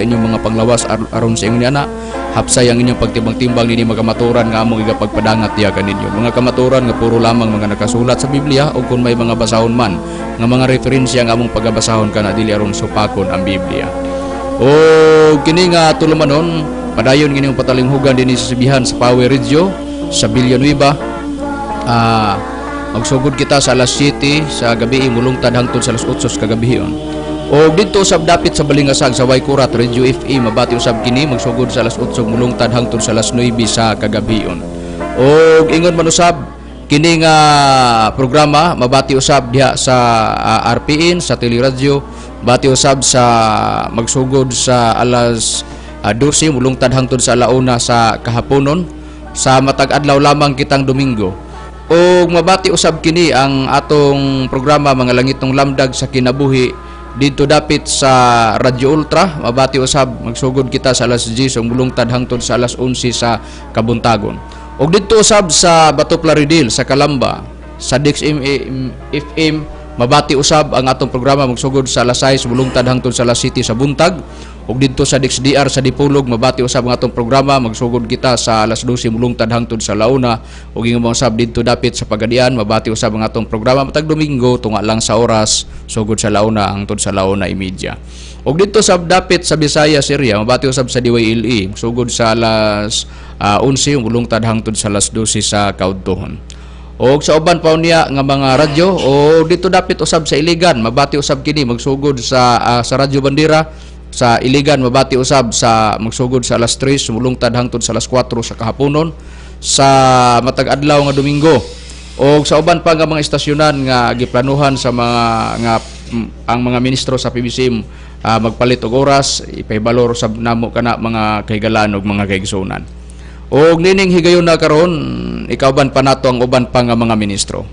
Inyong mga panglawas aron sa inyong ana hapsay ang inyong pagtimbang-timbang nini mga kamatuoran nga among igapagpadangat diha kaninyo, mga kamatuoran nga puro lamang mga nakasulat sa Biblia, o kung may mga basahon man nga mga referensya nga among pagabasahon kana dili aron supakon ang Biblia. O kini nga tulumanon, padayon inyong patalinghugan dinhi sa sibihan sa Power Radio sa Villanueva. Magsugod kita sa alas 7 sa gabi mulungtad hangtod sa alas 8 sa kagabihion. O didto usab dapit sa Balingasag sa Waykurat Radio FM, mabati usab kini magsugod sa alas 8 mulungtad hangtod sa alas 9 sa kagabihion. O ingon man usab kini nga programa mabati usab diha sa RPN sa teleradyo, bati usab sa magsugod sa alas 12 mulungtad hangtod sa alauna sa kahaponon sa matag adlaw lamang kitang Domingo. O mabati usab kini ang atong programa Mga Langitong Lamdag sa Kinabuhi didto dapit sa Radyo Ultra, mabati usab magsugod kita sa alas 10 ug mulungtad hangtod sa alas 11 sa kabuntagon. Ug didto usab sa Bato Plaridel sa Calamba sa Dix FM, mabati usab ang atong programa magsugod sa alas 6 mulungtad hangtod sa alas 7 sa buntag. Ug didto sa DXDR sa Dipolog, mabati usab ang atong programa magsugod kita sa alas 12 mulungtad hangtod sa launa. Ug ingon usab didto dapit sa Pagadian, mabati usab ang atong programa matag Domingo tunga lang sa oras, sugod sa launa hangtod sa 1:30. Ug didto sa dapit sa Visayas area, mabati usab sa DYLE sugod sa alas 11 mulungtad hangtod sa alas 12 sa kaudtohon. O sa uban pa unya nga mga radyo, o didto dapit usab sa Iligan, mabati usab kini magsugod sa Radyo Bandera sa Iligan, mabati usab sa magsugod sa alas 3 mulungtad hangtod sa alas 4 sa kahaponon sa matag adlaw nga Domingo. O sa uban pa nga mga istasyonan nga giplanuhan sa mga nga ang mga ministro sa PBCM magpalit og oras, ipahibalo sab namo kana, mga kahigalaan ug mga kaigsuonan. Og nining higayon na karon, ikauban pa nato ang uban pa nga mga ministro.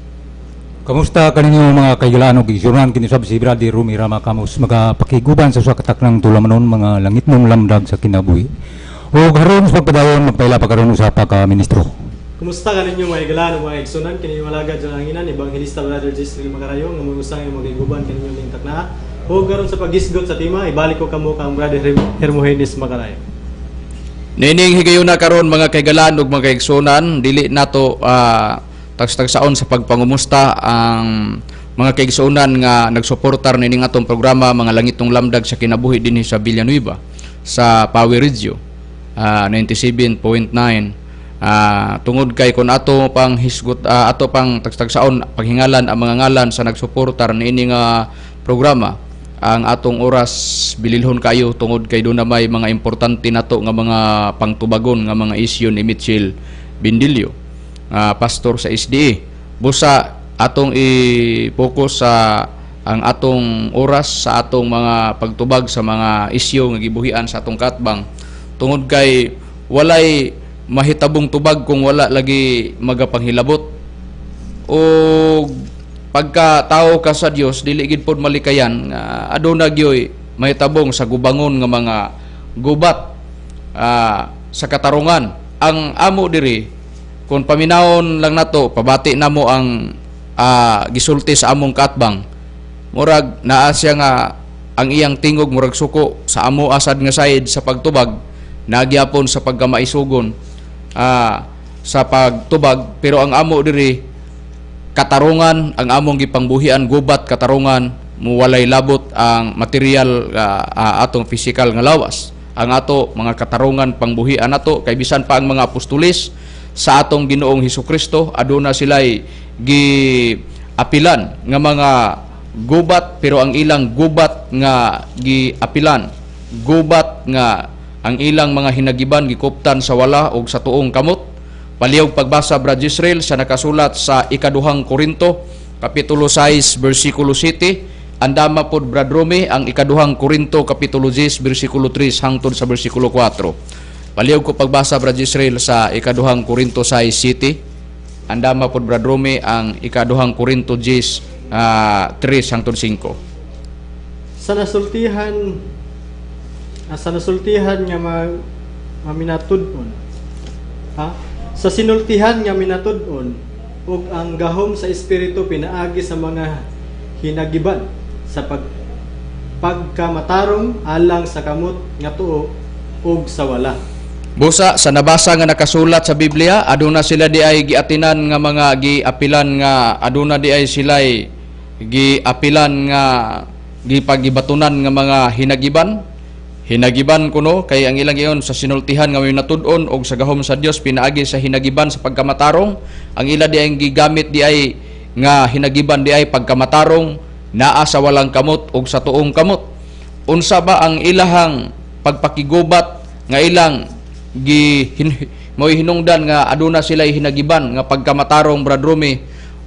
Kamusta kaninyo, mga kahigalaan ug igsuonan? Kini sab si Brother Rumi Rama Camus magapakiguban sa usa ka taknang tulamanon, Mga Langitnong Lamdag sa Kinabuhi. Ug haron sa pagpadayon, magpaila pa karon usa pa ka ministro. Kumusta kaninyo, mga higalaan ug mga igsuonan? Kini malagad sa hanginan, Evangelista Brother Jisreel Macarayo nga mousang yung magiguban kaninyo ning takna. Ug karon sa paghisgot sa tema, ibalik ko kamo kang Brother Hermogenes Macarayo. Nining higayon na karon, mga kahigalaan ug mga kaigsuonan, dili nato tagstagsaon sa pagpangumusta ang mga kaigsuonan nga nagsuportar nining atong programa Mga Langitong Lamdag sa Kinabuhi dinhi sa Villanueva sa Power Radio 97.9, tungod kay kung ato pang hisgot, ato pang tagstagsaon paghingalan ang mga ngalan sa nagsuportar niini nga programa, ang atong oras bililhon kayo, tungod kay doon na may mga importante nato nga mga pangtubagon nga mga isyu ni Mitchell Bindilio, pastor sa SDA. Busa atong i-focus sa ang atong oras sa atong mga pagtubag sa mga isyu nga gibuhian sa atong katbang, tungod kay walay mahitabong tubag kung wala lagi magapanghilabot. O pagka tao ka sa Dios, dili gid pod malikayan nga aduna gyoy mahitabong sa gubangon nga mga gubat sa katarungan. Ang amo diri, kung paminawon lang nato, pabati namo ang gisulti sa among katbang, murag naa siya nga ang iyang tingog murag suko sa amo asad nga side sa pagtubag, nagyapon sa pagkamaisugon sa pagtubag. Pero ang amo diri, katarungan ang among gipangbuhian, gubat katarungan, muwalay labot ang material, atong physical nga lawas. Ang ato mga katarungan pangbuhian nato, kay bisan pa ang mga apostoles sa atong Ginoong Hesukristo, aduna sila'y gi apilan nga mga gubat, pero ang ilang gubat nga giapilan, gubat nga ang ilang mga hinagiban gikuptan sa wala og sa tuong kamot. Palihog pagbasa, Brad Israel, sa nakasulat sa Ikaduhang Korinto kapitulo 6 bersikulo 7. Andama pod, Brad Rome, ang Ikaduhang Korinto kapitulo 10 bersikulo 3 hangtod sa bersikulo 4. Palihog ko pagbasa, Brad Israel, sa Ikaduhang Korinto 6:7. Andama pod, Brad Rome, ang Ikaduhang Korinto 10 3 hangtod 5. Sa nasultihan nga maminatud-on, ha, sa sinultihan nga minatud-on ug ang gahom sa espiritu pinaagi sa mga hinagiban sa pag Pagkamatarong alang sa kamot nga tuo ug sa wala. Busa sa nabasa nga nakasulat sa Biblia, aduna sila di ay giatinan nga mga giapilan nga aduna di ay sila'y giapilan nga gipagibatunan nga mga hinagiban. Hinagiban kuno kay ang ilang iyon sa sinultihan nga may natud-on og sa gahom sa Dios pinaagi sa hinagiban sa pagkamatarong. Ang ila di ay gigamit di ay nga hinagiban di ay pagkamatarong naa sa walang kamot og sa tuong kamot. Unsa ba ang ilahang pagpakigubat nga ilang gi mo'y hinungdan nga aduna sila hinagiban nga pagkamatarong, Brad Rumi?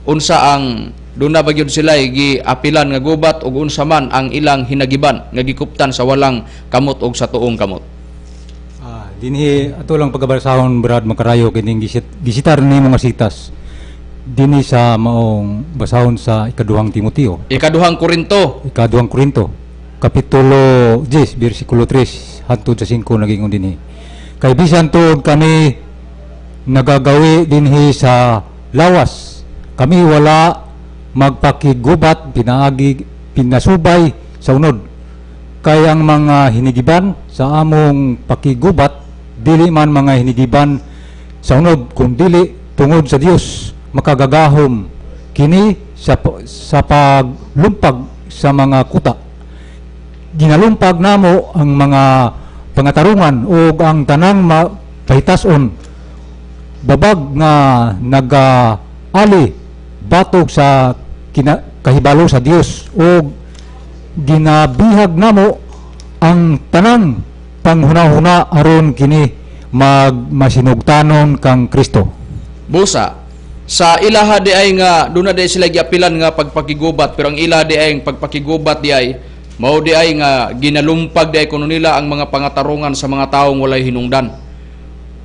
Unsa ang duna ba gyud sila giapilan nga gubat ug unsa man ang ilang hinagiban nga gikuptan sa walang kamot ug sa tuong kamot? Dinhi ato lang pagkabasahon, Brad Makarayo, kining gisitar nimo nga sitas dinhi sa maong basahon sa Ikaduhang Timoteo. Ikaduhang Korinto. Ikaduhang Korinto, kapitulo 10, bersikulo 3 hangtod sa 5, naging dinhi: "Kay bisan tuod kami nagagawi dinhi sa lawas, kami wala magpakigubat pinaagi pinasubay sa unod. Kay ang mga hinigiban sa among pakigubat dili man mga hinigiban sa unod, kun dili tungod sa Dios makagagahom kini sa paglumpag sa mga kuta. Ginalumpag namo ang mga pangatarungan ug ang tanang pahitason babag nga nagaali batok sa kahibalo sa Dios, ug ginabihag namo ang tanang panghuna-huna aron kini magmasinugtanon kang Kristo." Busa sa ilaha di ay nga duna di sila giapilan nga pagpakigubat, pero ang ila di ay pagpakigubat di ay mao di ay nga ginalumpag di ay kuno nila ang mga pangatarungan sa mga taong walay hinungdan.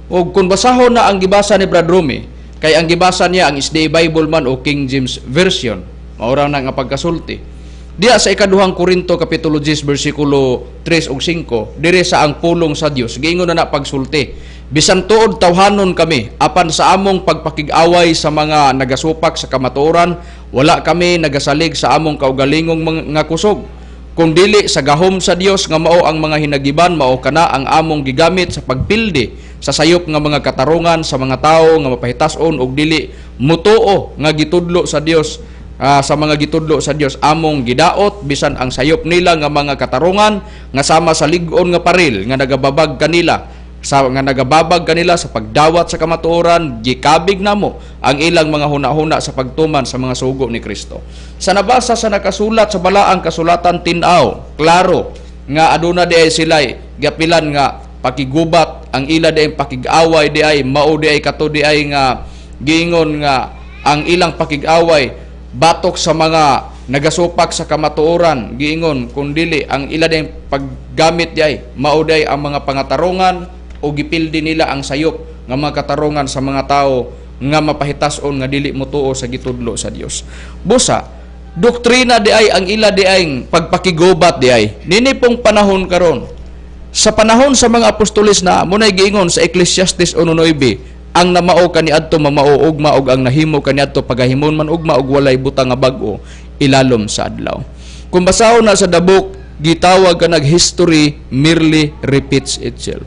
Og kung basahon na ang gibasa ni Brad Rumi, kay ang gibasa niya ang SDA Bible man o King James Version, mao ra na nga pagkasulti. Diya sa Ikaduhang Korinto kapitulo 10 bersikulo 3 ug 5, dire sa ang pulong sa Dios, giingon na na pagsulti: "Bisan tuod tawhanon kami, apan sa among pagpakig-away sa mga nagasupak sa kamatuoran, wala kami nagasalig sa among kaugalingong mga kusog. Kung dili sa gahom sa Dios nga mao ang mga hinagiban, mao kana ang among gigamit sa pagpildi sa sayop nga mga katarungan sa mga tawo nga mapahitas-on og dili mutuo nga gitudlo sa Dios. Sa mga gitudlo sa Dios among gidaot bisan ang sayop nila nga mga katarungan nga sama sa lig-on nga paril nga nagababag kanila sa nga nagababag kanila sa pagdawat sa kamatuoran. Gikabig namo ang ilang mga hunahuna sa pagtuman sa mga sugo ni Kristo." Sa nabasa sa nakasulat sa balaang kasulatan, tin-aw klaro nga aduna di ay sila'y gapilan nga pakigubat. Ang ila di ay pakig-away di ay mao di ay kato di ay nga giingon nga ang ilang pakig-away batok sa mga nagasupak sa kamatuoran, giingon kundili ang ila di ay paggamit di ay mao di ay ang mga pangatarungan o gipildi nila ang sayop nga mga katarungan sa mga tao nga mapahitas-on nga dili motuo sa gitudlo sa Dios. Busa doktrina di ay ang ila di ay pagpakigubat di ay nini pong panahon karon. Sa panahon sa mga apostoles na munay giingon sa Ecclesiastes 1:9, ang namao kaniadto mamao ugma ug ang nahimo kaniadto pagahimon man ugma, ug walay butang nga bag-o ilalom sa adlaw. Kung basahon na sa the book gitawag ka nag "History Merely Repeats Itself."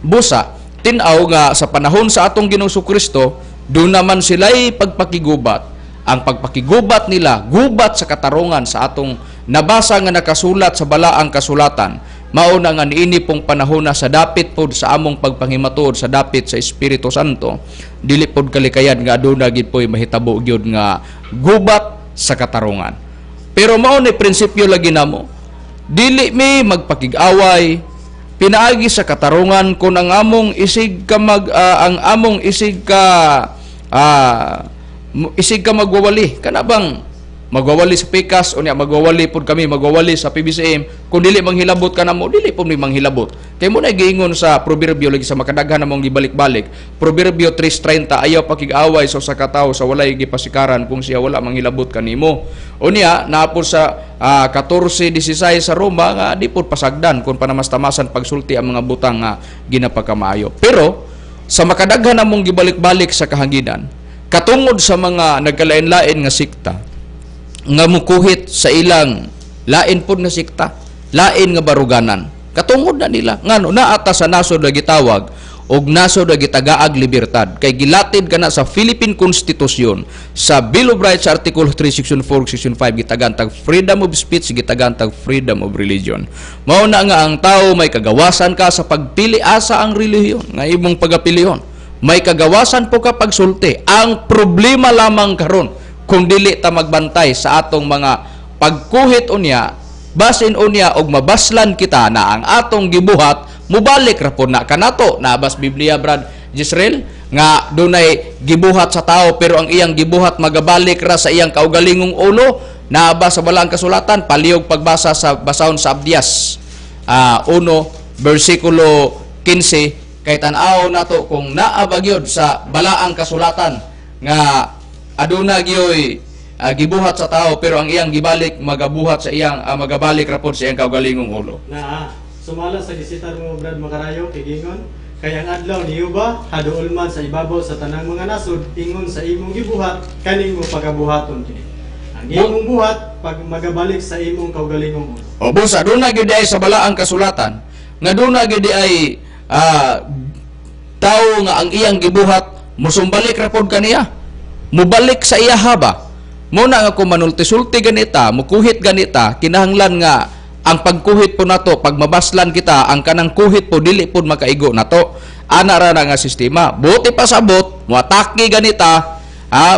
Busa tin-aw nga sa panahon sa atong Ginoong Kristo, doon naman sila'y pagpakigubat. Ang pagpakigubat nila, gubat sa katarungan sa atong nabasa nga nakasulat sa balaang kasulatan, mao na nga niini pong panahon na sa dapit pod sa among pagpanghimatuod sa dapit sa Espiritu Santo, dili pod kalikayan nga aduna gid po'y mahitabo gyud nga gubat sa katarungan. Pero mao ni prinsipyo lagi namo, dili mi magpakig-away pinaagi sa katarungan kung ang among isig ka mag ang among isig ka isig ka magwawali, kana bang magwawali sa pikas o niya magwawali pud kami, magwawali sa PBCM, kung dili manghilabot ka namo, dili pud mi manghilabot. Kay mo na giingon sa proverbio lagi sa makadaghan namong gibalik-balik, Proverbio 3:30, "Ayaw pakig-away sa usa ka tawo sa walay gipasikaran kung siya wala manghilabot kanimo." Unya naa pod sa 14:16 sa Roma nga di pud pasagdan kung panamastamasan pagsulti ang mga butang nga ginapakamaayo. Pero sa makadaghan namong gibalik-balik sa kahanginan, katungod sa mga nagkalain-lain nga sikta nga mukuhit sa ilang Lain pod nga sekta, lain nga baruganan. Katungod na nila ngano naa ta sa nasod nga gitawag og nasod nga gitagaag libertad, kay gilatid kana sa Philippine Constitution sa Bill of Rights, Article 3, Section 4, Section 5. Gitagaan tag freedom of speech, gitagaan tag freedom of religion. Mao na nga ang tao may kagawasan ka sa pagpili asa ang relihiyon nga imong pagapilion. May kagawasan po ka pagsulti. Ang problema lamang karon, kung dili ta magbantay sa atong mga pagkuhit unya, basin unya og mabaslan kita na ang atong gibuhat mubalik ra pod na kanato. Nabas Biblia, Brad Jisrael, nga dunay gibuhat sa tao pero ang iyang gibuhat magabalik ra sa iyang kaugalingong ulo. Naa ba sa balaang kasulatan? Palihog pagbasa sa basahon sa Abdias 1 versikulo 15, kay tan-aw nato kung naa ba gyud sa balaang kasulatan nga aduna gyoy gibuhat sa tao pero ang iyang gibalik magabuhat sa iyang magabalik ra pod sa iyang kaugalingong ulo. Naa, sumala sa gisitar mo, Brad Makarayo, kay giingon, "Kay ang adlaw ni Jehova haduol man sa ibabaw sa tanang mga nasod, ingon sa imong gibuhat, kaning mo pagabuhaton kini." Ang imong buhat pag magabalik sa imong kaugalingong ulo. O busa, doon na gyud ay sa balaang kasulatan nga doon na gyud ay tao nga ang iyang gibuhat musumbalik ra pod kaniya. Mubalik sa iya ba? Mo na nga kung manulti-sulti ganita, mukuhit ganita, kinahanglan nga ang pagkuhit po nato, pag mabaslan kita, ang kanang kuhit po dili pod makaigo nato. Ana ra na nga sistema. Buti pa sabot, muatake ganita,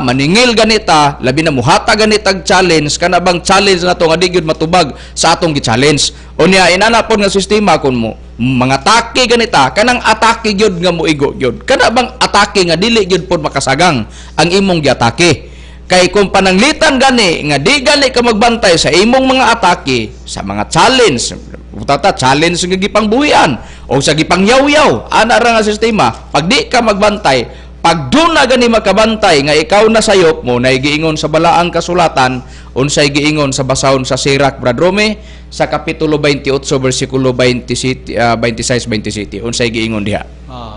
maningil ganita, labi na muhata ganitag challenge, kana bang challenge nato nga di gyud matubag sa atong gi-challenge. Unya inana pod nga sistema, kun mo mga atake ganita, kanang atake gyud nga moigo gyud. Kana bang atake nga dili gyud pod makasagang ang imong giatake. Kay kung pananglitan gani nga di gani ka magbantay sa imong mga atake, sa mga challenge, tata challenge nga gipangbuhian o sa gipangyaw-yaw, ana ra nga sistema, pag di ka magbantay, pag doon na gani makabantay nga ikaw na sayop mo na giingon sa balaang kasulatan, unsay giingon sa basahon sa Sirach, Brad Rome, sa kapitulo 28 bersikulo 27, 26 27, unsay giingon diha?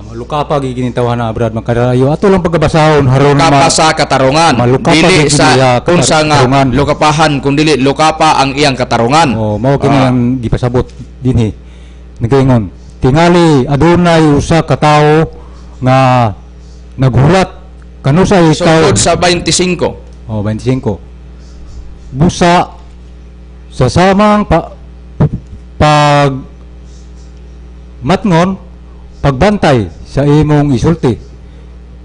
Malukapa giginitawa na, Brad Makarayo. Ato lang pagkabasahon haron Lukapa sa katarungan. Malukapa Dili gid sa niya unsa nga katarungan. Lukapahan, kun dili lukapa ang iyang katarungan. Oh, mao kini ang gipasabot dinhi. Nagaingon, "Tingali adunay usa ka tawo nga naghulat kanusay ikaw." Sugod sa 25. Oh, 25. "Busa sa samang pag matngon, pagbantay sa imong isulti.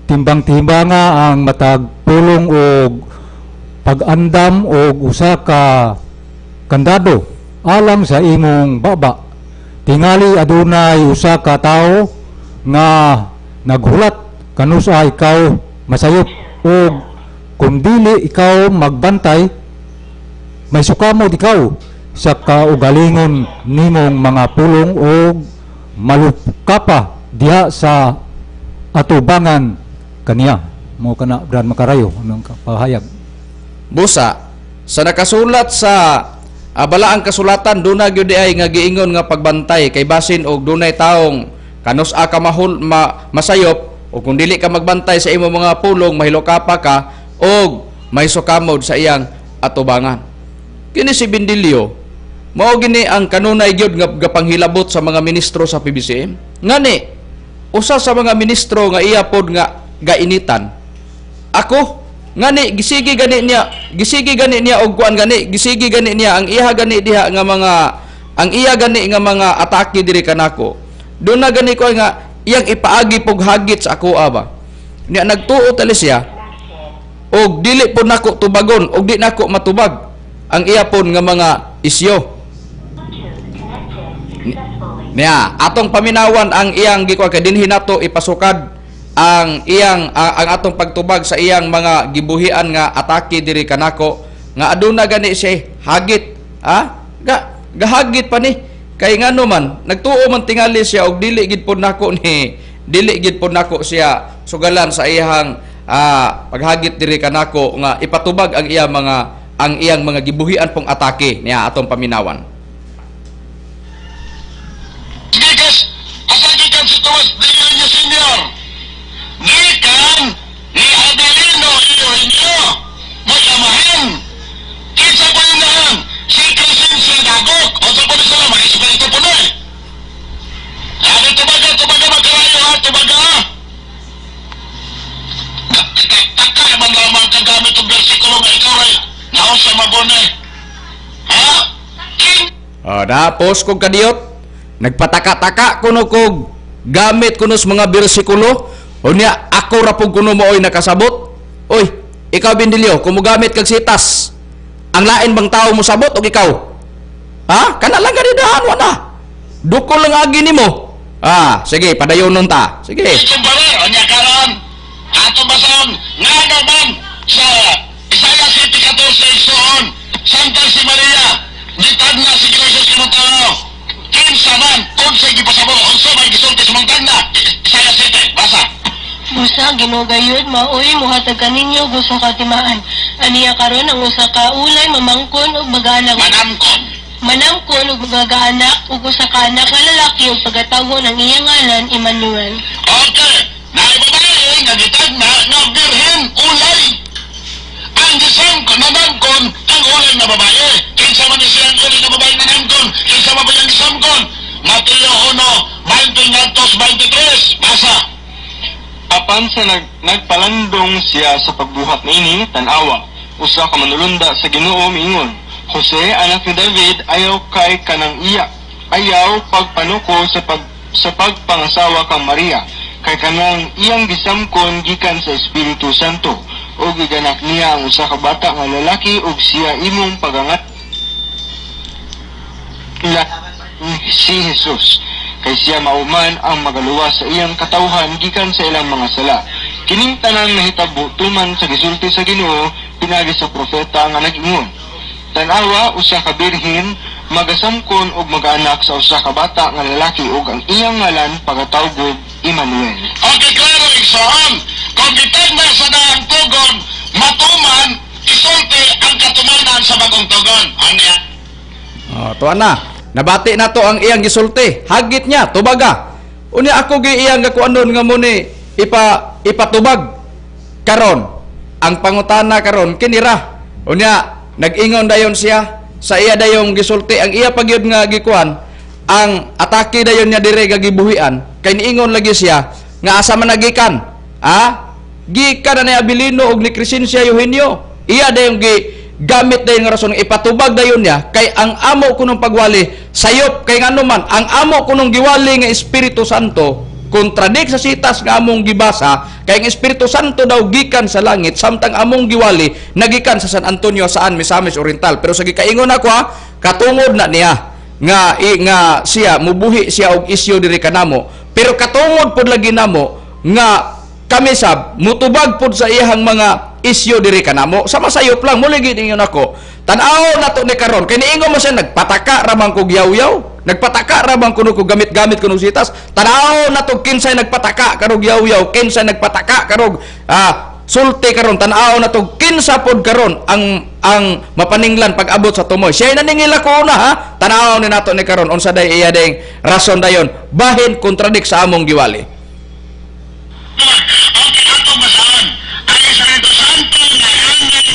Timbang-timbanga ang matag pulong og pag-andam og usa ka kandado alang sa imong baba. Tingali adunay usa ka tawo nga naghulat kanusa ikaw masayop, og kung dili ikaw magbantay, may sukamot ikaw sa kaugalingon nimong mga pulong og malukapa diha sa atubangan kaniya." Mo kana, Brad Makarayo, anong pahayag? Busa sa nakasulat sa balaang kasulatan, duna gyud ay nga giingon nga pagbantay, kay basin og dunay taong kanus-a ka masayop o kung dili ka magbantay sa imong mga pulong, mahilokapa ka og may sukamod sa iyang atubangan. Kini si Bendilio, mao gini ang kanunay gyud nga gapanghilabot sa mga ministro sa PBCM. Ngani usa sa mga ministro nga iya pod nga gainitan ako, ngani gisigi gani niya og kuan gani, gisigi gani niya ang iya gani diha nga mga, ang iya gani nga mga atake diri kanako. Doon na gani ko nga iyang ipaagi pog hagit sa ako aba niya. Nagtuo tali siya og dili po nako tubagon og di nako matubag ang iya pod nga mga isyo niya. Atong paminawan ang iyang gikuha, kay dinhi nato ipasukad ang iyang ang atong pagtubag sa iyang mga gibuhian nga atake diri kanako, nga aduna gani siya hagit, gahagit pa ni, kay ngano man nagtuo man tingali siya og dili gid pod nako ni, dili gid pod nako siya sugalan sa iyang paghagit diri kanako nga ipatubag ang iya mga, ang iyang mga gibuhian pong atake niya. Atong paminawan. Gikas, asa gikan si Tomas de Leoño Senior? Gikan ni Adelino Eugenio. May amahan. Kinsa pa inahan? Si Crescencio. kong bersikulo nga ikaw ay naon sa mabone. Ha? King Oh, na-post kog kadiyot. Nagpataka-taka kuno kog gamit kuno sa mga bersikulo. Unya ako ra pug kuno mooy nakasabot. Oy, ikaw Bindilyo, kung mogamit kag sitas, ang lain bang tao mo sabot og ikaw? Ha? Kana lang ganidahan wala. Dukol lang agi nimo. Ah, sige, padayon nun ta. Sige. Kumpara, unya karon ato basahon nga naman sa Isaiah 7:14 igsoon, samtang si Maria gitagna si Jesus kanang tao. Kinsa man unsay gipasabot, unsa may gisulti sa mga tagna? Isaiah 7, basa. Busa Ginoo gayud maoy mohatag kaninyo og usa ka timaan. Aniya karon ang usa ka ulay mamangkon og magaanak Manamkon. Manangkon og magaanak og usa ka anak nga lalaki ug pagatawgon ang iyang ngalan Emmanuel. Okay, na babae nga gitagna nga birhen ulay. Ang gisamkon nanangkon ang ulay nga babae. Kinsa man ni siya ang ulay nga babae nanangkon? Kinsa man ba yung gisamkon? Mateo 1, 20 ngadtos 23. Basa. Apan sa nagpalandong siya sa pagbuhat niini, tan-awa, usa ka manulunda sa Ginoo miingon, Jose, anak ni David, ayaw kay kanang iya, ayaw pagpanuko sa pagpangasawa kang Maria, kay kanang iyang gisamkon gikan sa Espiritu Santo, ug giganak niya ang usa ka bata nga lalaki ug siya imong pagangat si Jesus, kay siya mauman ang magaluwas sa iyang katawhan gikan sa ilang mga sala. Kining tanan nahitabo tuman sa gisulti sa Ginoo pinaagi sa propeta nga nag-ingon, Tan-awa, usa ka birhen magasamkon og magaanak sa usa ka bata nga lalaki ug ang iyang ngalan pagatawgog Emmanuel. Okay, klaro igsoon. Kung gitagna sa daang tugon, matuman, isulti ang katumanan sa bagong tugon. Anya? Oh, tuwa na. Nabati na to ang iyang gisulti. Hagit niya, tubaga. Unya ako gi iyang gakuanon nga muni ipatubag karon. Ang pangutana karon kinira. Unya nag-ingon dayon siya sa iya dayong gisulti ang iya pagyud nga gikuan ang atake dayon niya dire nga gibuhian kay niingon lagi siya nga asa man nagikan. Ah, gikan na ni Abilino og ni Crescencia Eugenio. Iya dayong gi gamit dayon nga rason ipatubag dayon niya kay ang amo kunong pagwali sayop kay ngano man ang amo kunong giwali nga Espiritu Santo kontradik sa sitas nga among gibasa kay ang Espiritu Santo daw gikan sa langit samtang among giwali nagikan sa San Antonio saan Misamis Oriental. Pero sa gikaingon ako ha, katungod na niya nga nga siya mubuhi siya og isyu diri kanamo, pero katungod pod lagi namo nga kami sab mutubag pod sa iyang mga isyu diri kanamo. Sama sayop lang muli gid ingon ako. Tan-aw nato ni karon kay niingon mo siya nagpataka ra man kog yaw-yaw, nagpataka ra man kuno kog gamit-gamit kuno sitas. Tan-aw nato kinsay nagpataka karog yaw-yaw, kinsay nagpataka karog sulti karon. Tan-aw nato kinsa pod karon ang mapaninglan pag-abot sa tumoy. Siya naningila ko una ha. Tan-aw ni nato ni karon unsa day iya ding rason dayon bahin kontradik sa among giwali. Okay, atong basahon. Ang Espiritu Santo nga angay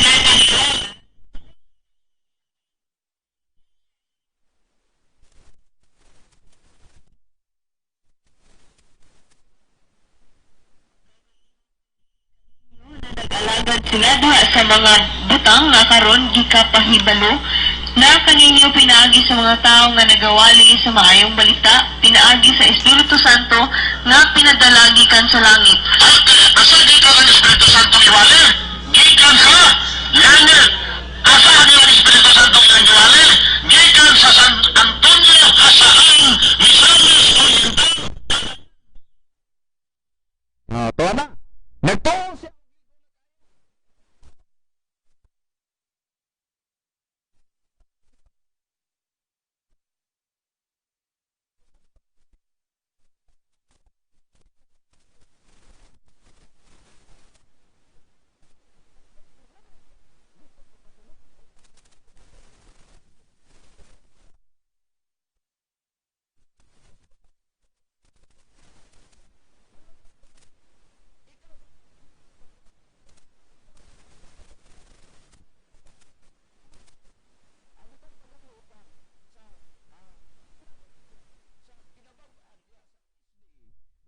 Nag-alagad sila duha sa mga butang nga karon gikapahibalo na kaninyo pinaagi sa mga tawo nga nagawali sa maayong balita, pinaagi sa Espiritu Santo nga pinadala gikan sa langit. Asa gikan ang Espiritu Santo giwali? Gikan sa langit. Asa ang Espiritu Santo iyang giwali? Gikan sa San Antonio Jasaan, Misamis Oriental. Tuwa na. Nagtuo siya.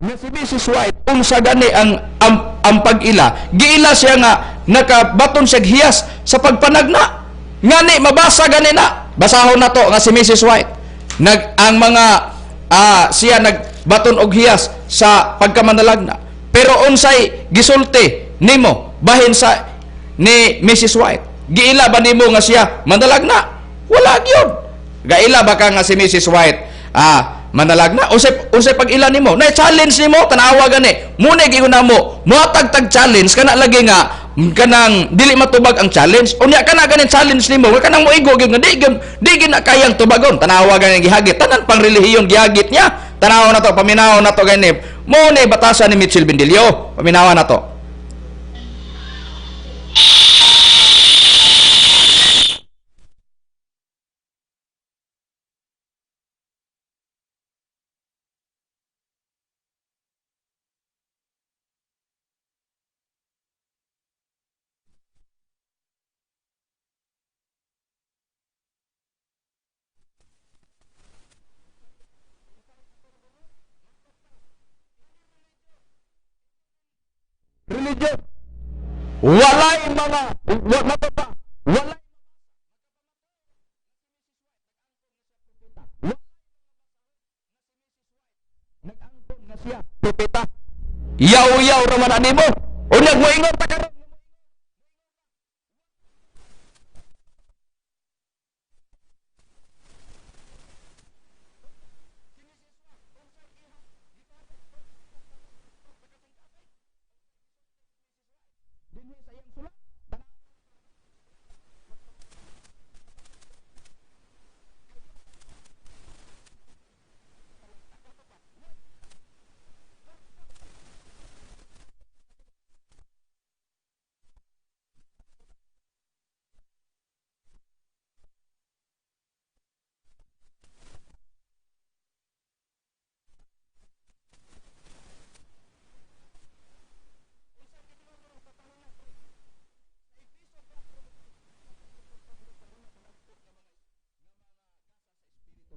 Nga si Mrs. White unsa gani ang pag-ila, giila siya nga nakabaton siya hiyas sa pagpanagna. Ngani mabasa gani na. Basahon nato nga si Mrs. White nag ang mga siya nagbaton og hiyas sa pagkamanalagna. Pero unsay gisulti nimo bahin sa ni Mrs. White? Giila ba nimo nga siya manalagna? Wala gyud. Gaila ba ka nga si Mrs. White manalagna? Unsay unsay pag-ila nimo? Na challenge nimo, tanawa gani. Muna giingon namo, mohatag tag challenge kana lagi nga kanang dili matubag ang challenge. Unya kana ganin challenge nimo, nga kanang moigo gyud nga di gyud na kayang tubagon. Tanawa gani, gihagit tanan pang relihiyon, gihagit niya. Tanawa na to, paminaw na to gani. Mo ni batasan ni Mitchell Bendilio. Paminawa na to. Religion. Walay mga wa, pa, walay nag-angkon nga siya propeta. Yaw-yaw raman animo. Unyag moingon ta karon.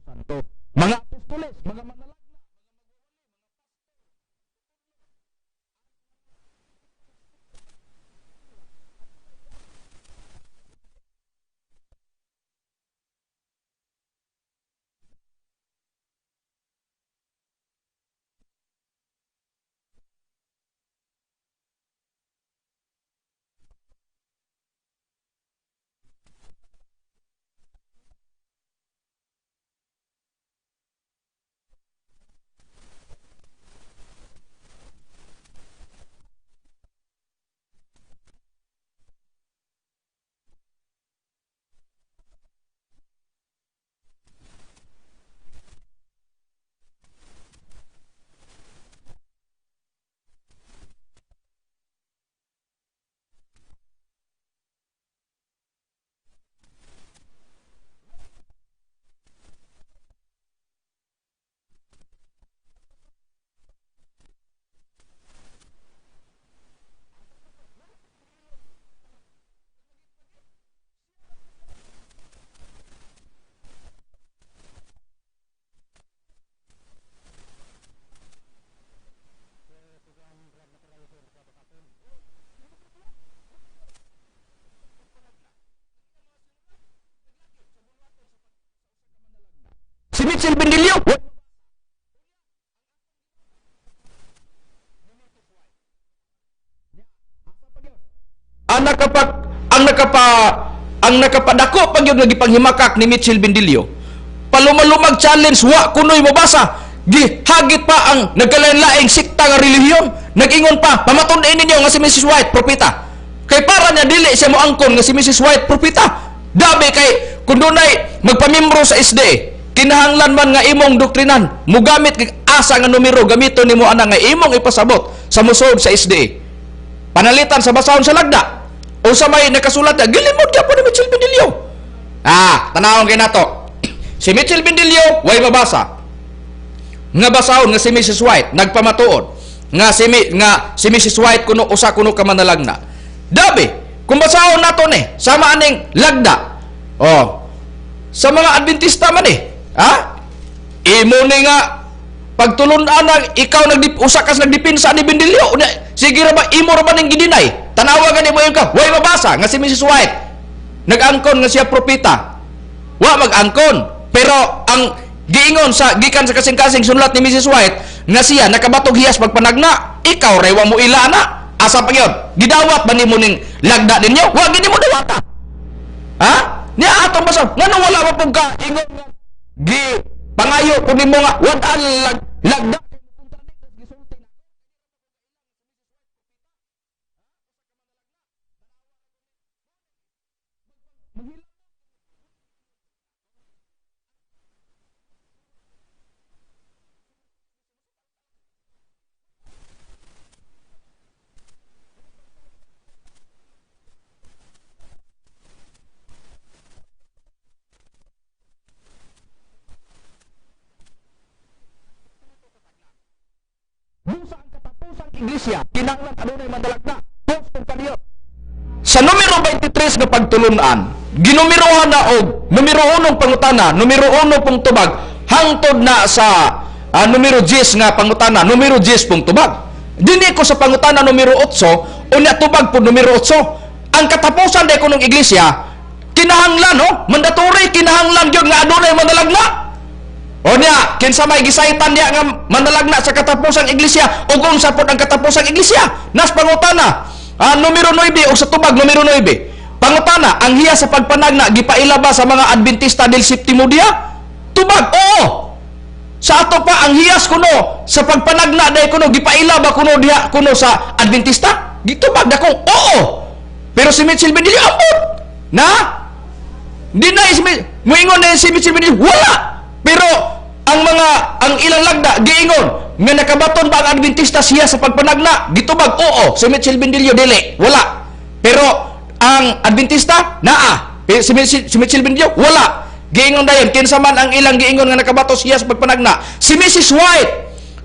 Santo, mga apostoles, mga manalagna. Si Mitchell Bendilio. Ang nakapadako pag yun nga gipanghimakak ni Mitchell Bendilio. Palumalumag challenge, wa kunoy mabasa. Gihagit pa ang nagkalain-laing sikta nga relihiyon. Nag-ingon pa, pamatud-i ninyo nga si Mrs. White propeta. Kay para niya dili siya moangkon nga si Mrs. White propeta. Dabi kay kung dunay magpamembro sa SDA, kinahanglan man nga imong doktrinan, mugamit kag asa nga numero gamiton nimo ana nga imong ipasabot sa musod sa SDA. Panalitan sa basahon sa lagda. O sa may nakasulat na, gilimod gyapon ni Mitchell Bendilio. Tanawon kay nato. Si Mitchell Bendilio, way mabasa. Nga basahon nga si Mrs. White nagpamatuod nga si Mrs. White kuno usa kuno ka manalagna. Dabi, kung basahon nato ni sama aning lagda. Oh. Sa mga Adventista man eh. Ha? Imo ni nga Pagtulun-an na ikaw usa kas nagdipinsa ni Bendilio. Sige ra ba imo ra ba ning gidinay? Tanawa gani mo ka, way mabasa nga si Mrs. White nag-angkon nga siya propeta. Wa mag-angkon, pero ang giingon sa gikan sa kasing-kasing sunulat ni Mrs. White nga siya nakabatog hiyas pagpanagna, ikaw ray wa mo ila na. Asa pa gyud? Gidawat ba nimo ning lagda ninyo? Wa gid nimo dawata. Ha? Niya atong basa, ngano wala pa pud ka ingon nga gi pangayo pud nimo nga wad-an lagda. Sa ang katapusang iglesia, kinahanglan adunay mandalagna. Sa numero 23 nga pagtulunan, ginumerohan na og numero 1 pangutana, numero 1 pong tubag, hangtod na sa numero 10 nga pangutana, numero 10 pong tubag. Dinhi ko sa pangutana numero 8, unya tubag po numero 8. Ang katapusan day kunong iglesia, kinahanglan no, mandatory kinahanglan gyud nga adunay mandalagna. O niya, kinsa may gisaitan niya nga manalagna sa katapusang iglesia ug unsa pod ang katapusang iglesia? Nas pangutana, numero 9 og sa tubag numero 9. Pangutana, ang hiya sa pagpanagna gipaila ba sa mga Adventista del Septimo Dia? Tubag, oo. Sa ato pa ang hiyas kuno sa pagpanagna day kuno gipaila ba kuno diha kuno sa Adventista? Gitubag dako, oo. Pero si Mitchell Benilio ambot. Na? Di na si muingon na si Mitchell Benilio, wala. Pero ang mga ang ilang lagda giingon nga nakabaton ba ang Adventista siya sa pagpanagna? Gitubag, oo. Si Mitchell Benilio dili, wala. Pero ang Adventista naa. Si Mitchell Benilio wala. Giingon dayon kinsa man ang ilang giingon nga nakabato siya sa pagpanagna? Si Mrs. White.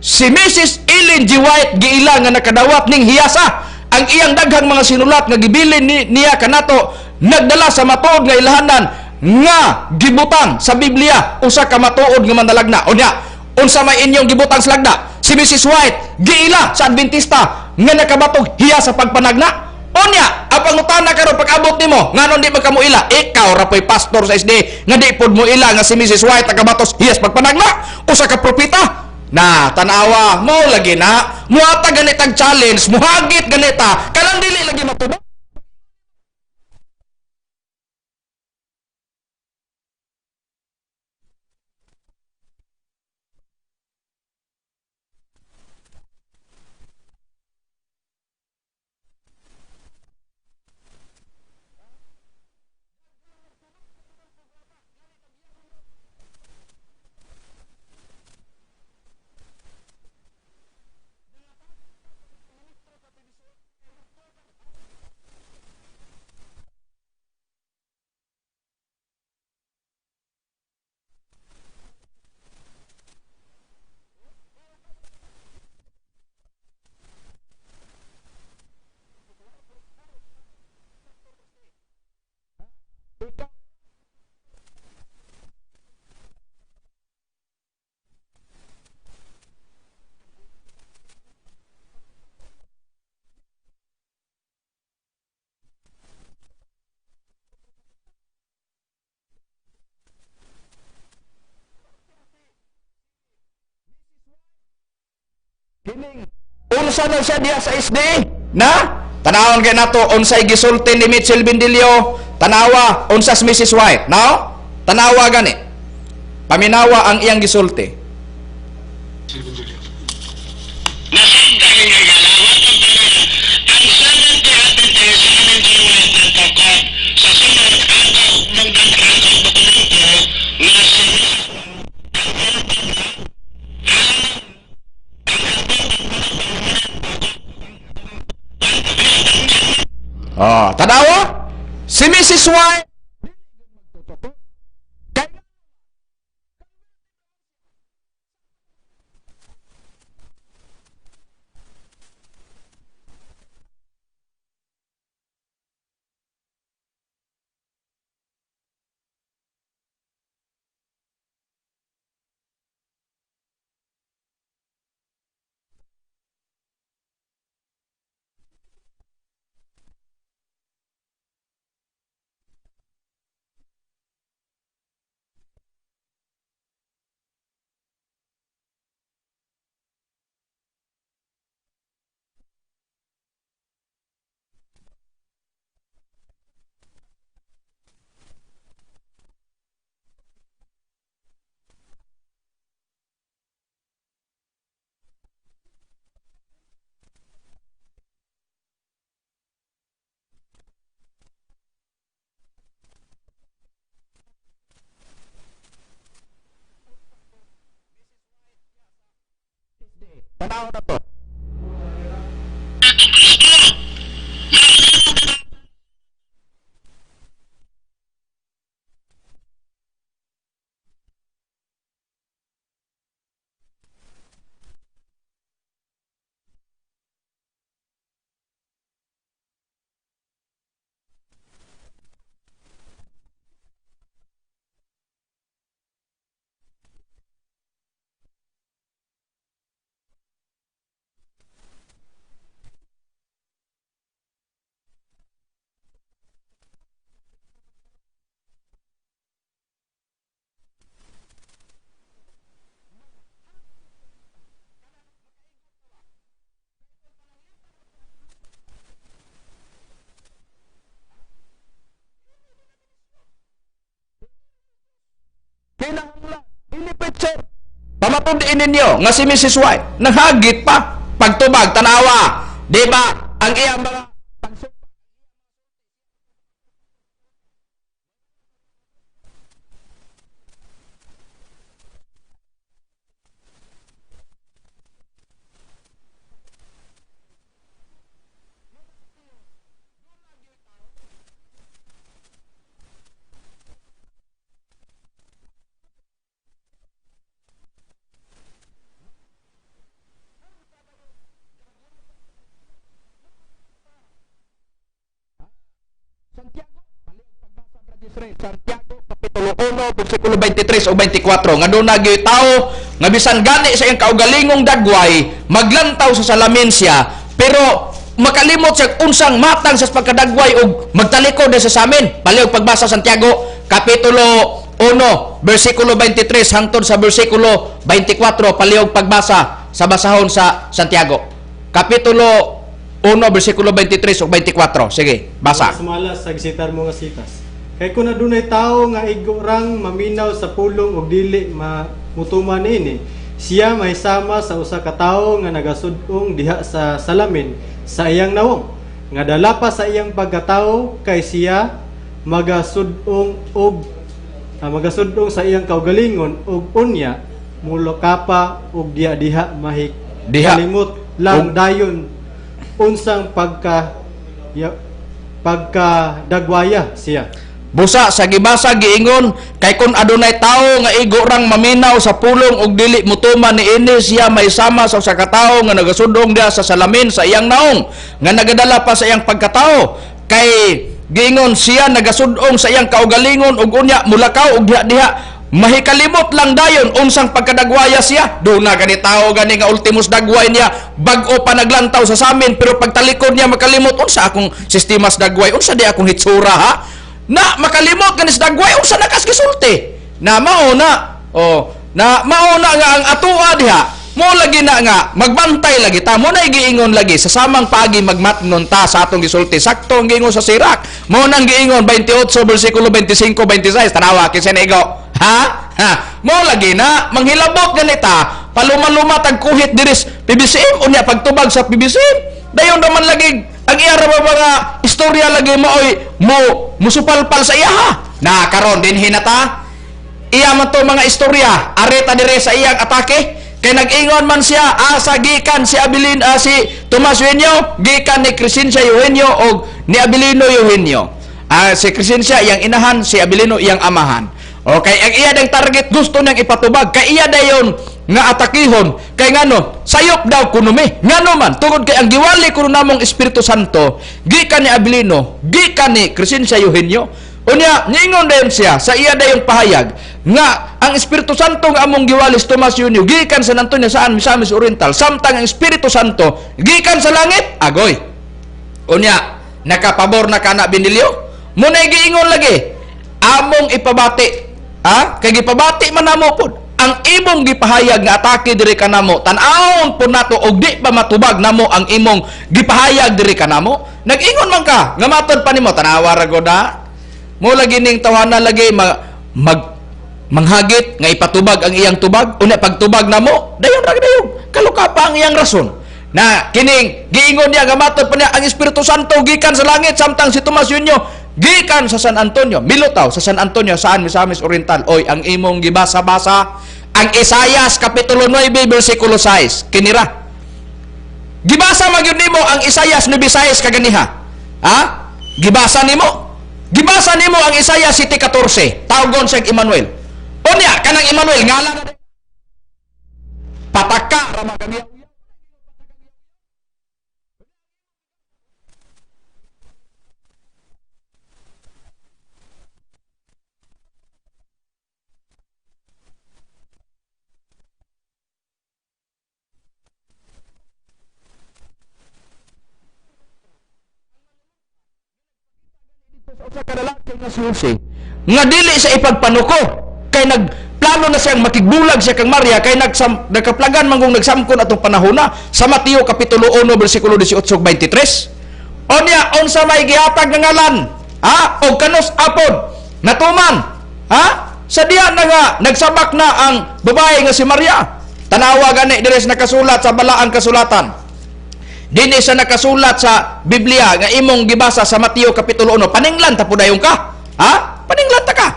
Si Mrs. Ellen G. White giila nga nakadawat ning hiyasa. Ang iyang daghang mga sinulat nga gibilin niya kanato nagdala sa matuod nga ilahanan nga gibutang sa Biblia usa ka matuod nga manalagna. Unya, unsa may inyong gibutang sa lagda? Si Mrs. White giila sa Adventista nga nakabatog hiya sa pagpanagna. Unya, ang pangutana karon pag-abot nimo, nganong di man kamo ila? Ikaw ra po'y pastor sa SD nga di pod mo ila nga si Mrs. White nakabatos hiya sa pagpanagna, usa ka propeta. Na tanawa mo lagi na muhatag ganitag challenge, muhagit ganita kanang dili lagi matubag. Kining unsa na siya diha sa SD na tanawon kay nato unsay gisulti ni Mitchell Bendilio. Tanawa unsa si Mrs. White. Now tanawa gani, paminawa ang iyang gisulti. Oh, tanawa si Mrs. White Tanaw na to. Kinahanglan ini picture. Pamatud-in ninyo nga si Mrs. White naghagit pa pagtubag, tanawa, di ba? Ang iyang mga Santiago, pagbasa, Brother Israel, Santiago kapitulo 1 bersikulo 23 o 24 nga doon nagyoy tao nga bisan gani sa iyang kaugalingong dagway maglantaw sa salamin siya, pero makalimot siya unsang matang sa pagkadagway og magtalikod na sa samin. Palihog pagbasa Santiago kapitulo 1 bersikulo 23 hangtod sa bersikulo 24. Palihog pagbasa sa basahon sa Santiago kapitulo 1 bersikulo 23 ug 24. Sige, basa. Sumala sa gisitar mo nga sitas. Kay kung adunay tawo nga igo rang maminaw sa pulong og dili mutuman niini, siya mahisama sa usa ka tawo nga nagasud-ong diha sa salamin sa iyang nawong, nga dala pa sa iyang pagkatawo, kay siya magasud-ong og magasud-ong sa iyang kaugalingon ug unya mulokapa og diha diha mahik Diha. kalimot lang dayon unsang pagkadagwaya siya. Busa sa gibasa giingon kay kun adunay tawo nga igo rang maminaw sa pulong og dili mutuman niini, siya may sama sa usa ka tawo nga nagasudong diha sa salamin sa iyang naong, nga nagadala pa sa iyang pagkatao, kay giingon siya nagasudong sa iyang kaugalingon ug unya mulakaw og diha diha mahikalimot lang dayon unsang pagkadagwaya siya. Doon na gani tao gani nga ultimus dagway niya, bag-o pa naglantaw sa samin, pero pagtalikod niya makalimot unsa akong sistemas dagway, unsa di akong hitsura ha, na makalimot ganis dagway unsa nakas gisulti na mao na. Oh, na mao na nga ang atoa diha mo lagi na nga magbantay lagi ta mo na giingon lagi sa samang paagi magmatnon ta sa atong gisulti. Sakto ang giingon sa Sirak, mo nang giingon 28 bersikulo 25 26. Tanawa kinsa na igo ha ha mo lagi na manghilabot ganita paluma-luma tag kuhit diris PBCM unya pagtubag sa PBCM dayon naman lagi ang iya ra mga istorya lagi maoy mo musupalpal sa iya ha. Na karon dinhi na ta iya man to mga istorya areta dire sa iyang atake, kay nag-ingon man siya asa gikan si Abilin si Tomas Eugenio, gikan ni Crescencia Eugenio og ni Abilino Eugenio. Si Crescencia iyang inahan, si Abilino iyang amahan. Okay, ang iya dang target gusto niyang ipatubag kay iya dayon nga atakihon kay ngano sayop daw kuno mi. Ngano man tungod kay ang giwali kuno namong Espiritu Santo gikan ni Abilino, gikan ni Crescencia Eugenio. Unya ningon dayon siya sa iya dayong pahayag nga ang Espiritu Santo nga among giwali si Tomas Eugenio gikan San Antonio saan Misamis Oriental, samtang ang Espiritu Santo gikan sa langit. Agoy. Unya nakapabor na kana Benilio. Munay giingon lagi among ipabati. Ha? Kay gipabati man namo pod ang imong gipahayag nga atake diri kanamo, tan-awon pod nato og di pa matubag namo ang imong gipahayag diri kanamo. Nag-ingon man ka nga matod pa nimo, tan-awa ra gud ha. Mo lagi ning tawana lagi manghagit nga ipatubag ang iyang tubag, unya pagtubag namo dayon ra dayon kaluka pa ang iyang rason. Na kining giingon niya nga matod pa niya ang Espiritu Santo gikan sa langit, samtang si Tomas Eugenio gikan sa San Antonio, milutaw sa San Antonio saan Misamis Oriental. Oy, ang imong gibasa-basa ang Isayas kapitulo 9 bersikulo 6 kinira. Gibasa man gyud nimo ang Isayas 9:6 kaganiha. Ha? Gibasa nimo. Gibasa nimo ang Isaiah 7:14. Tawgon siya Emmanuel. Unya kanang Emmanuel ngalan na pataka ra magamiya. Sa kalalaki nga si Jose nga dili sa ipagpanuko kay nagplano na siyang makigbulag siya kang Maria kay nagkaplagan manggong nagsamkon atong panahona sa Mateo kapitulo 1 bersikulo 18-23. Onya unsa may gihatag nga ngalan, ha, og kanus apod natuman, ha, sa diya na nga nagsabak na ang babae nga si Maria. Tanawa gani diri sa nakasulat sa balaang kasulatan. Dini sa nakasulat sa Biblia nga imong gibasa sa Mateo kapitulo 1, paninglan ta pudayon ka. Ha? Paninglan ta ka.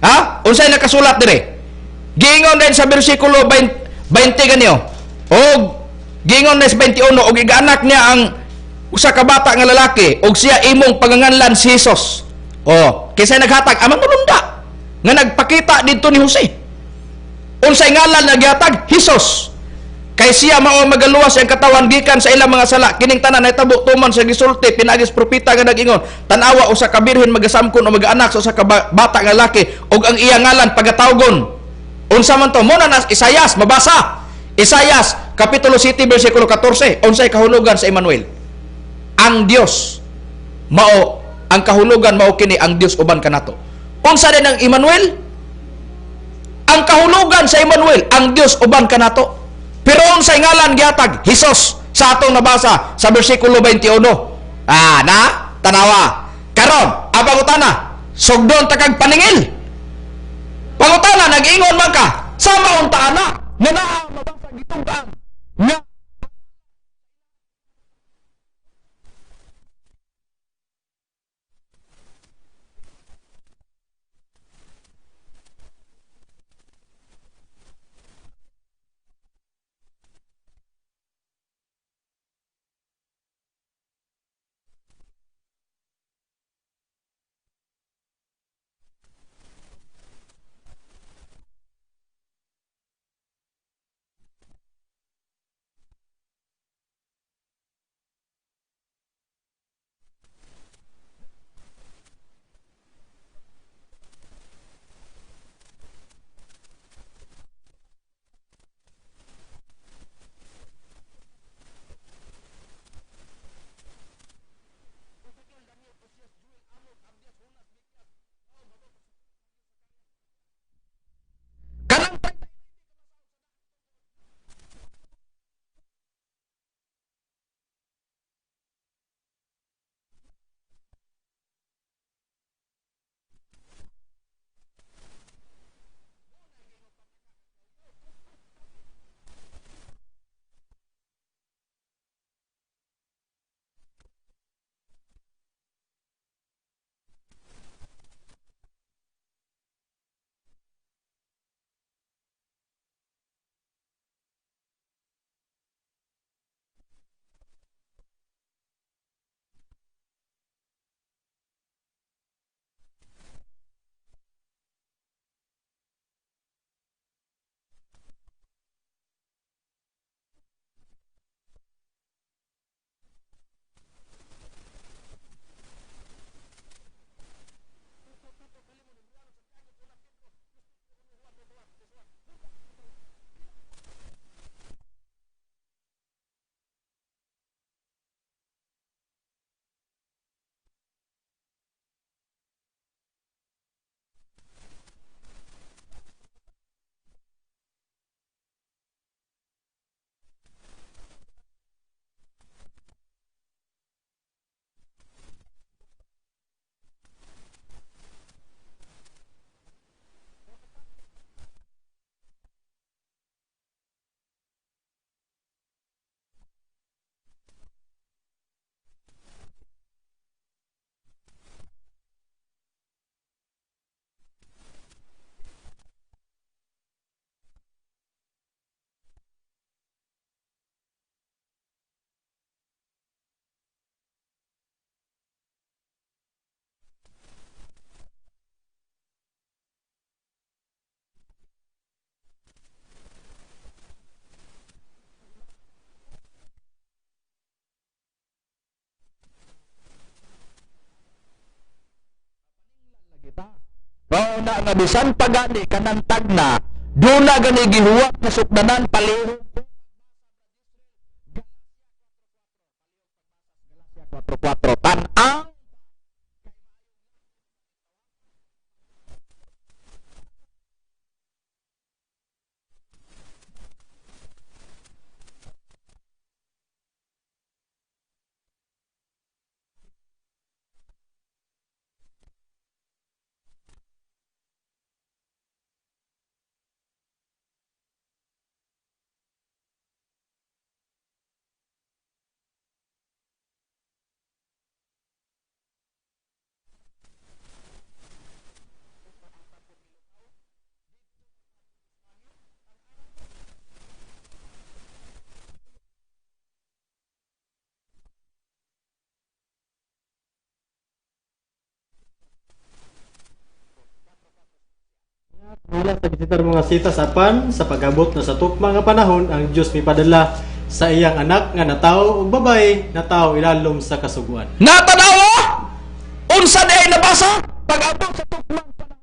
Ha? Unsay nakasulat dire? Giingon din sa bersikulo 20 ganyo. Og giingon din sa 21, og igaanak niya ang usa ka bata nga lalaki og siya imong panganganlan si Jesus. O, kinsay naghatag? Ang manulunda nga nagpakita didto ni Jose. Unsay ngalan nga gihatag? Jesus. Kay siya mao magaluwas ang katawan gikan sa ilang mga sala. Kining tanan nahitabo tuman sa gisulti pinaagi sa propeta nga nag-ingon, tan-awa usa ka birhen magasamkon o magaanak sa usa ka bata nga lalaki ug ang iya ngalan pagatawgon. Unsa man to? Muna na Isayas, mabasa. Isayas kapitulo 7 bersikulo 14. Unsay kahulugan sa Emmanuel? Ang Dios mao ang kahulugan, mao kini ang Dios uban kanato. Unsa din ang Emmanuel? Ang kahulugan sa Emmanuel, ang Dios uban kanato. Pero unsay ngalan gihatag? Hesus sa atong nabasa sa bersikulo 21. Ah, na tanawa. Karon, ang pangutana, sugdon ta kag paningil. Pangutana, nag-ingon man ka, sama unta ana nga naa mabasa gitungkaan nga Mao na nga bisan pa gani kanang tagna duna gani gihuwat nga sukdanan palihog 4:4 tan-aw Mula sa gisitar mga sitas apan sa pag-abot na sa tukma nga panahon ang Dios mipadala sa iyang anak nga natawo ug babae natawo ilalom sa kasuguan. Natanawa? Unsa diay nabasa? Pag-abot sa tukmang panahon.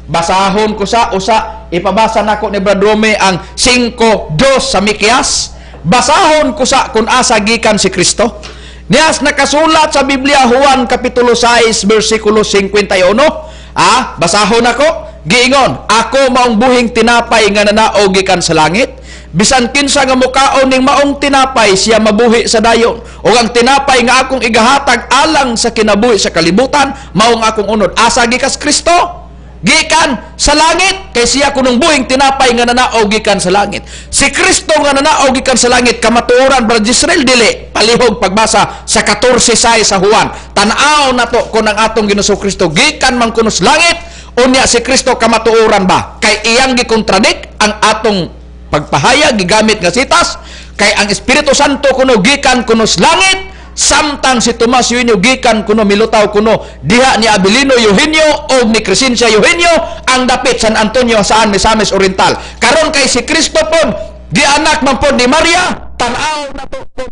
Basahon ko sa usa, ipabasa nako ni Brad Rome ang 5:2 sa Mikias. Basahon ko sa kung asa gikan si Kristo. Nias nakasulat sa Biblia Juan kapitulo 6 bersikulo 51. Basahon nako, giingon, ako maong buhing tinapay nga nanaog gikan sa langit. Bisan kinsa nga mukaon ning maong tinapay siya mabuhi sa dayon. Ug ang tinapay nga akong igahatag alang sa kinabuhi sa kalibutan maong akong unod. Asa gikas Kristo? Gikan sa langit, kay siya kunong buhing tinapay nga nanaog gikan sa langit. Si Kristo nga nanaog gikan sa langit kamatuoran Brad Israel dili palihog pagbasa sa 14:6 sa Juan. Tan-aw nato kun ang atong Ginoong Kristo gikan man kuno sa langit, unya si Kristo kamatuoran ba? Kay iyang gikontradik ang atong pagpahayag gigamit nga sitas, kay ang Espiritu Santo kuno gikan kuno sa langit, samtang si Tomas Eugenio gikan kuno milutaw kuno diha ni Abilino Eugenio og ni Crescencia Eugenio ang dapit San Antonio saan Misamis Oriental. Karon kay si Kristo pon gianak man pon ni Maria, tan-aw na to pon.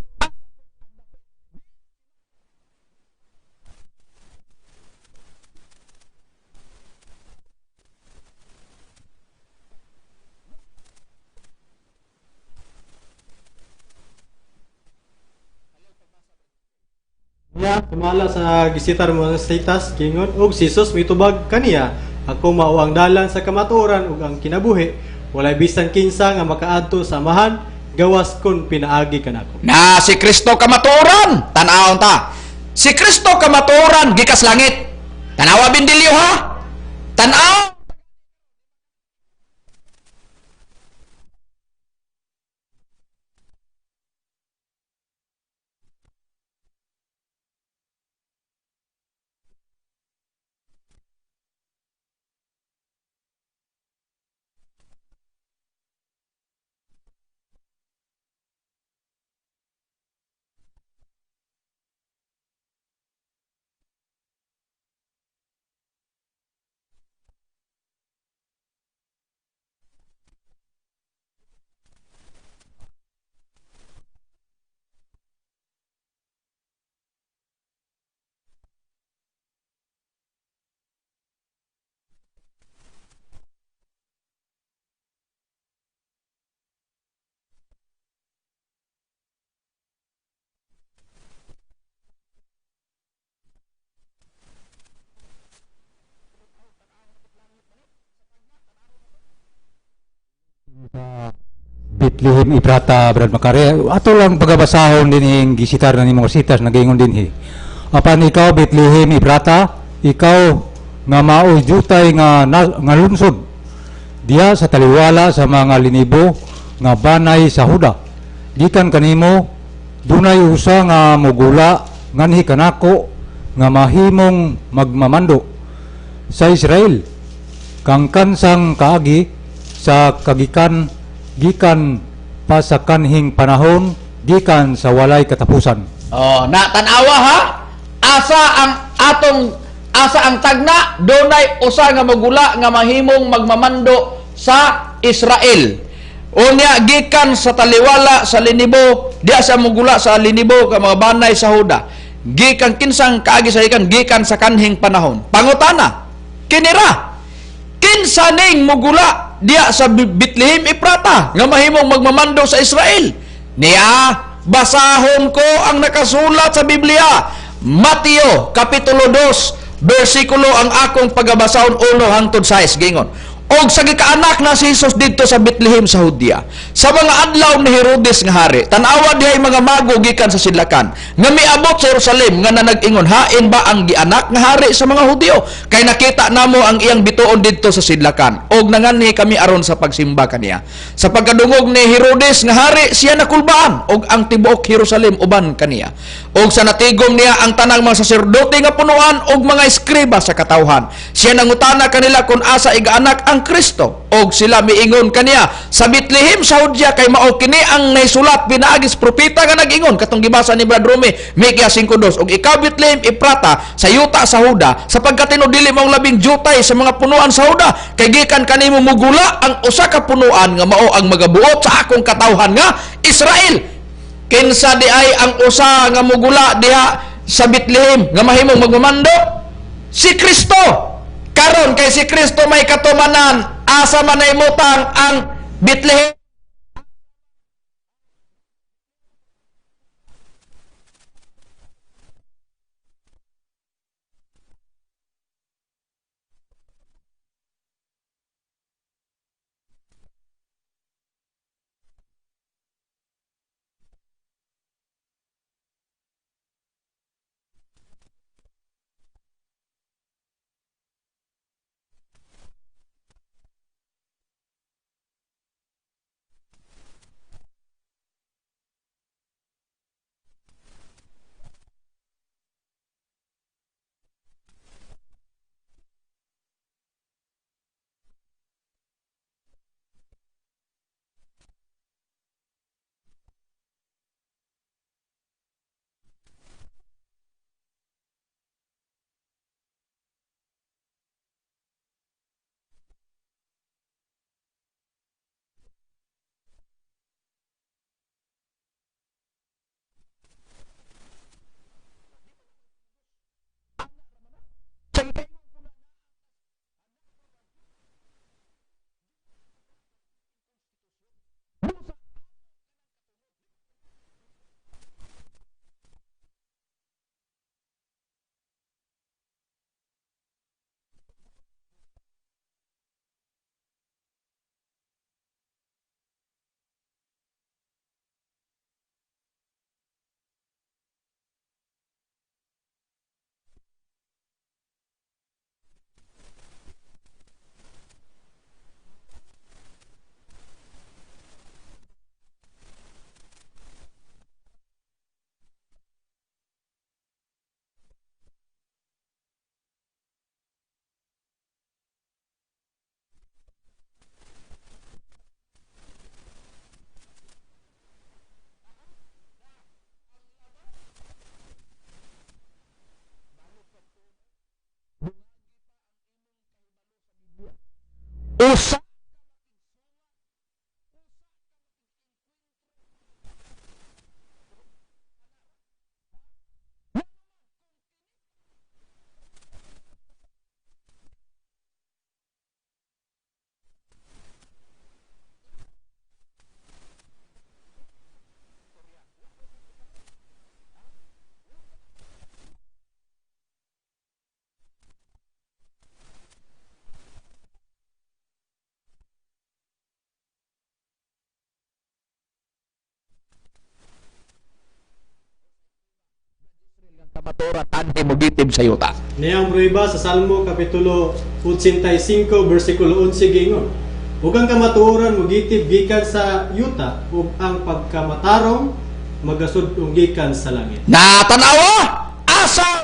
Niya, sumala sa gisitar mga sitas, kingon, og si Jesus mitubag kaniya, ako mao ang dalan sa kamatuoran ug ang kinabuhi, walay bisan kinsa nga makaadto sa Amahan, gawas kun pinaagi kanako. Na si Kristo kamatuoran, tan-awon ta. Si Kristo kamatuoran gikas langit. Tanawa bindilyo ha. Tan-aw. Bethlehem Iprata Brad Makare. Ato lang pagabasahon din ing gisitar na nimong sitas nagaingon dinhi. Apan ikaw Bethlehem Iprata, ikaw nga maoy jutay nga nga lungsod diha sa taliwala sa mga linibo nga banay sa Huda. Gikan kanimo dunay usa nga mogula nganhi kanako nga mahimong magmamando sa Israel kang kansang kaagi sa kagikan Gikan pa sa kanhing panahon, gikan sa walay katapusan. Oh, na tan-awa ha. Asa ang atong asa ang tagna, dunay usa nga magula nga mahimong magmamando sa Israel. Unya gikan sa taliwala sa linibo, diya sa mugula sa linibo ka mga banay sa Huda. Gikan kinsang kaagi sa ikan, gikan sa kanhing panahon. Pangutana, kinira kinsa ning mugula diya sa Bethlehem Eprata nga mahimong magmamando sa Israel? Niya, basahon ko ang nakasulat sa Biblia. Mateo kapitulo 2 bersikulo ang akong pagabasahon 1 hangtod 6 gingon. Og sa gikaanak na si Jesus didto sa Bethlehem sa Judea, sa mga adlaw ni Herodes nga hari, tan-awa dihay mga mago gikan sa sidlakan nga miabot sa Jerusalem nga nanag-ingon, hain ba ang gianak nga hari sa mga Hudyo? Kay nakita namo ang iyang bituon didto sa sidlakan, og nanganhi kami aron sa pagsimba kaniya. Sa pagkadungog ni Herodes nga hari, siya nakulbaan, og ang tibuok Jerusalem uban kaniya. Og sa natigom niya ang tanang mga saserdote nga punuan og mga eskriba sa katawhan, siya nangutana kanila kung asa igaanak ang Kristo, og sila miingon kaniya sa Bethlehem sa Judea, kay mao kini ang naisulat pinaagi sa propeta nga nag-ingon katong gibasa ni Brad Rome, Mikea 5:2, og ikaw Bethlehem Eprata sa yuta sa Huda, sapagkat dili maong labing jutay sa mga punuan sa Huda, kay gikan kanimo mugula ang usa ka punuan nga mao ang magabuot sa akong katawhan nga Israel. Kinsa di ay ang usa nga mugula diha sa Bethlehem nga mahimong magmamando? Si Kristo. Karon kay si Kristo may katumanan, asa man ay mutang ang Bethlehem? Usa kamaturan anhi mogitib sa yuta. Niyang prueba sa Salmo kapitulo 85 bersikulo 11 giingon, ug ang kamatuoran mogitib gikan sa yuta ug ang pagkamatarong magasud-ong gikan sa langit. Natanawa asa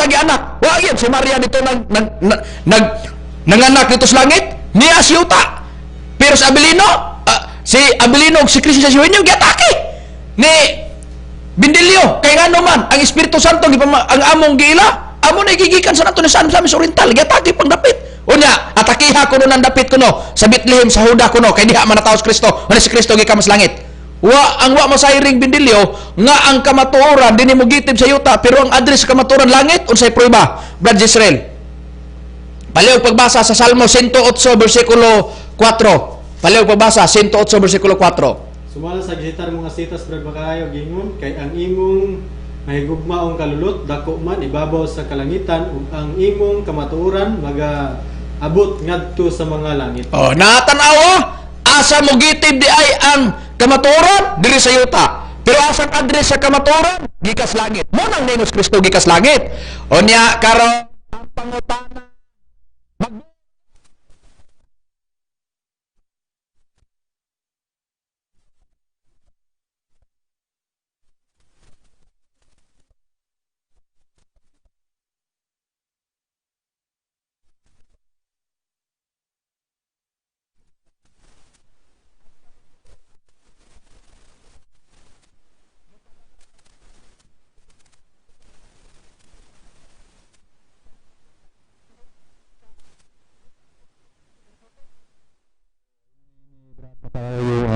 Asa gianak? Wa gyud si Maria dito nag nag nag nanganak dito sa langit, niya si yuta. Pero sa Abilino, si Abilino ug si Kristo sa Eugenio giatake ni Bindilyo. Kay ngano man ang Espiritu Santo ang among giila, amo na gigikan sa nato ni San Misamis Oriental, giatake pang dapit. Unya, atakiha kuno ng dapit kuno sa Bethlehem sa Huda kuno kay diha man natawo si Kristo. Wala si Kristo gikan sa langit. Wa ang wa masayring Bindilyo nga ang kamatuoran dinhi mo gitib sa yuta, pero ang address sa kamatuoran langit. Unsay prueba, Brad Israel? Palihog pagbasa sa Salmo 108 bersikulo 4. Palihog pagbasa 108 bersikulo 4. Sumala sa gisitar mga sitas, Brad Makarayo, gingon kay ang imong mahigugmaong kalulot dako man ibabaw sa kalangitan ug ang imong kamatuoran maga abot ngadto sa mga langit. Oh, natanawa asa mo gitib di ay ang kamatuoran diri sa yuta. Pero asang address sa kamatuoran gikas langit. Mo nang ningon si Kristo gikas langit. Unya karon ang pangutana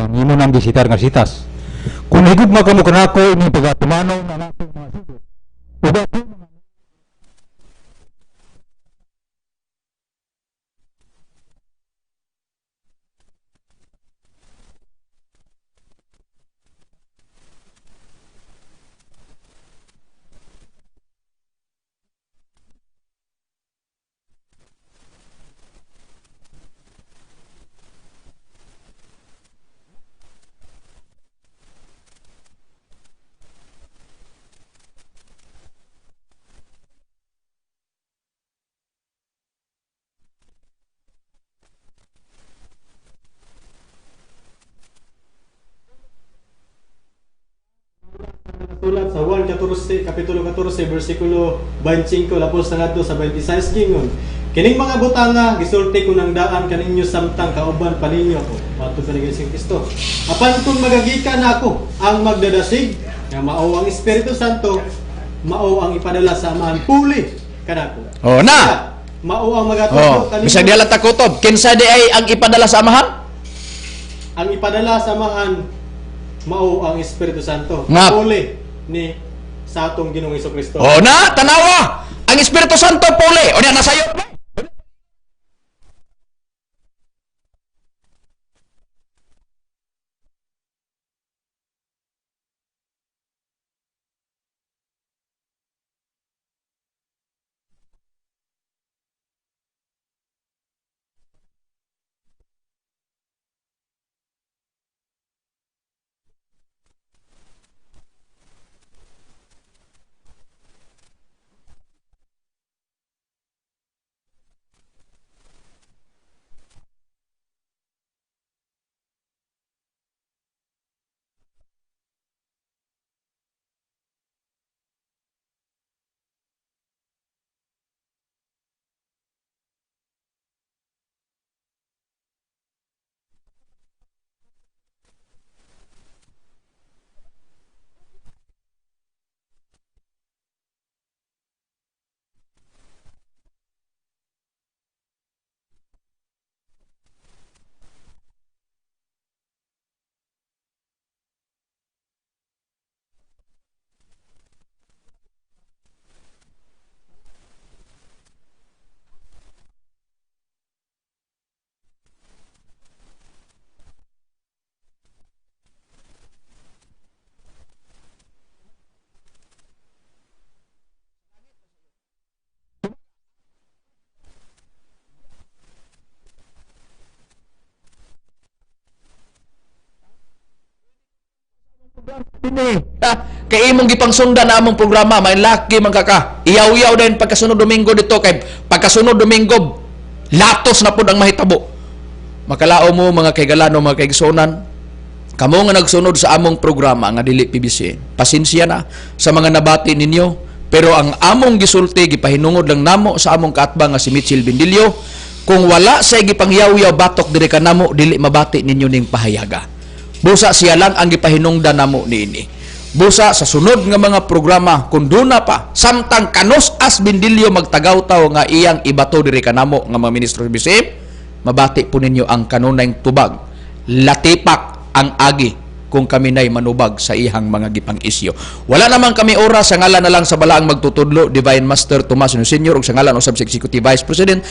ang imo nang gisitar nga sitas. Kung higugma kamo kanako, inyong pagatumanon ang akong mga sugo. Ug ako mga Sulat sa Juan 14, Kapitulo 14, versikulo 25, lapos na ngadto sa 26, gingon kining mga butanga gisulti ko nang daan kaninyo samtang kauban pa ninyo ako. Matud pa ni si Kristo. Apan kung magagikan ako ang magdadasig nga mao ang Espiritu Santo, mao ang ipadala sa Amahan puli kanako. Oh na. Mao ang magatudlo Oh, kaninyo. bisag diha lang ta kutob. Kinsa di ay ang ipadala sa Amahan? Ang ipadala sa Amahan mao ang Espiritu Santo. Nga. Puli ni sa atong Ginoong Kristo. Oh na, tanawa. Ang Espiritu Santo puli. O niya nasayop na. Dini. Ha? Kay imong gipangsundan na among programa, may laki man kaka. Iyaw-iyaw din pagkasunod Domingo dito kay pagkasunod Domingo latos na pud ang mahitabo. Makalao mo mga kaigalano, mga kaigsunan, kamo nga nagsunod sa among programa nga dili PBC. Pasensya na sa mga nabati ninyo, Pero ang among gisulti, gipahinungod lang namo sa among kaatbang nga si Mitchell Bendillo, kung wala sa gipangyaw-yaw batok diri kanamo, dili mabati ninyo ning pahayaga. Busa siya lang ang gipahinungdan namo niini. Busa sa sunod nga mga programa, kung duna pa, samtang kanos as Bendillo magtagaw-taw nga iyang ibato diri kanamo nga mga ministro sa BCM, mabati po ninyo ang kanunayng tubag. Latipak ang agi kung kami na'y manubag sa ihang mga gipang isyo. Wala naman kami oras, sa ngalan na lang sa balaang magtutudlo, Divine Master Tomas Senior, ug sa ngalan usab sa Executive Vice President.